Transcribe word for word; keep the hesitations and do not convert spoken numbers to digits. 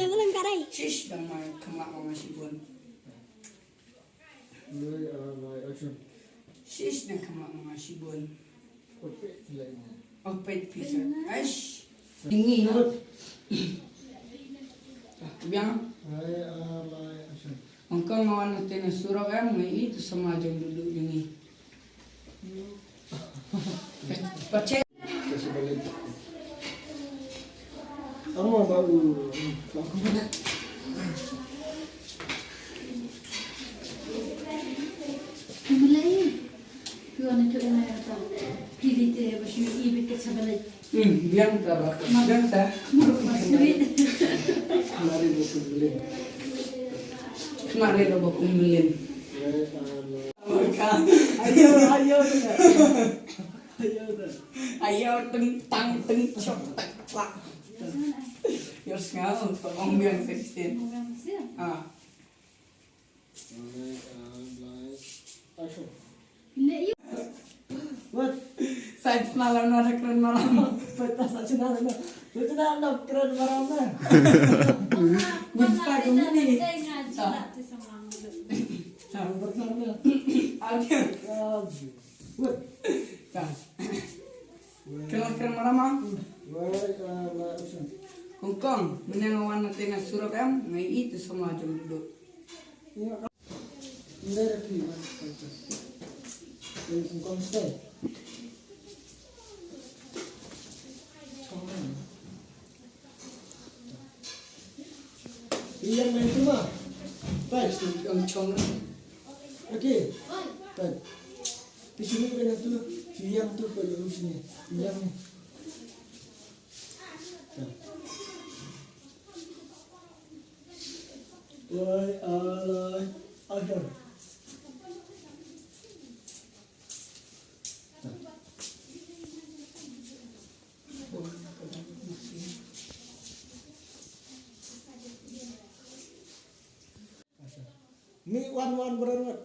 Ïa, ba lang ka rai. Shish, dang ma kham lah ma nga shibun. Lai, ah, lai, action. Shish, dang kham lah ma nga shibun. Peit phi lai. Oh, peit phi sa. Aish. Ngi. Biang. Lai, ah, lai, action. Hong Kong nga wan na te na surok em, ngi i tu sama jong dudu jong ngi. Pache. Ama ba u. Mulai. Phi wan na tu ena ya ta. Phi di te ba shu i bit ka chabalai. Hmm, biang ta ba. Biang ta. Mari ba kum melin. Mari ba kum melin. Ayo, ayo. Ayo, ayo, teng tang teng chok tak tak. Yo sngal ong biang sixteen. Ah. What? Sa chna la na kren maram. Peta sa chna la na. Sa chna la kren maram na. Bun sta ko mini. Sa berkar na. Ayo. What? Ka. Kena kren maram ah. Hong Kong, mynne nga wan na te na surok em, nga i te samla jong dudu. Yang main tu mah. Baik, yang chong. Okey. Baik. Di sini kena tu, yang tu pada sini. Yang ni. Lai, ah, lai, action. Mi wan wan beran wat.